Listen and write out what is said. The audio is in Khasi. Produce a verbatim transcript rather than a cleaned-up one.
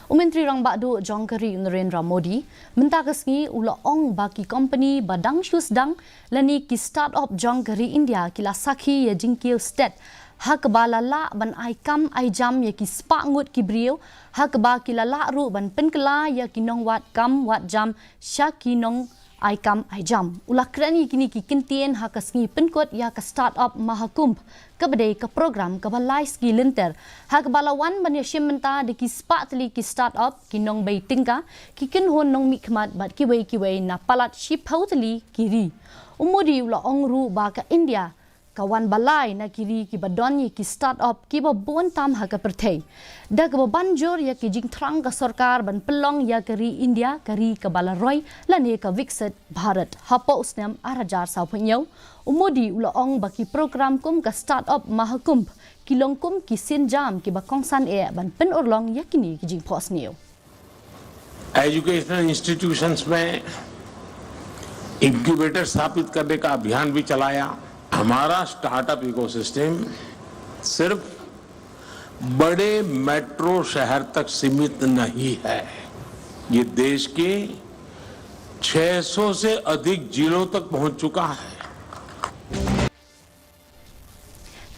U Myntri Rangbah Duh jong ka ri, Narendra Modi, mynta ka sngi u la ong ba ki kompani ba dang shu sdang lane ki start-up jong ka ri India ki la sakhi ïa jingkiew stet ha kaba la lah ban ai kam ai jam ïa ki spah ngut ki briew, ha kaba ki la lah ruh ban pynkylla ïa ki nongwad kam wad jam sha ki nong ai kam ai jam. U la kren ïa kine ki kyntien ha ka sngi pynkut ïa ka Start-up Mahakumbh, kaba dei ka program kaba lai sngi lynter, ha kaba la wan ban ïashim bynta da ki spah tylli ki start-up, ki nongbei tyngka, ki kynhun nongmihkhmat bad kiwei kiwei na palat shiphew tylli ki ri. U Modi u la ong ruh ba ka India ka wan ba lai na ki ri kiba don ïa ki start-up kiba bun tam ha ka pyrthei, da kaba ban jur ïa ki jingthrang ka sorkar ban pynlong ïa ka ri India ka ri kaba la roi lane ka Viksit Bharat. Hapoh u snem ar hajar sawphew hynñiew, u Modi u la ong ba ki program kum ka Start-up Mahakumbh ki long kum ki sienjam kiba kongsan eh ban pynurlong ïa kine ki jingphohsniew. एजुकेशनल इंस्टीट्यूशंस में इनक्यूबेटर स्थापित करने का अभियान भी चलाया। हमारा स्टार्टअप इकोसिस्टम सिर्फ बड़े मेट्रो शहर तक सीमित नहीं है। ये देश के छह सौ से अधिक जिलों तक पहुंच चुका है।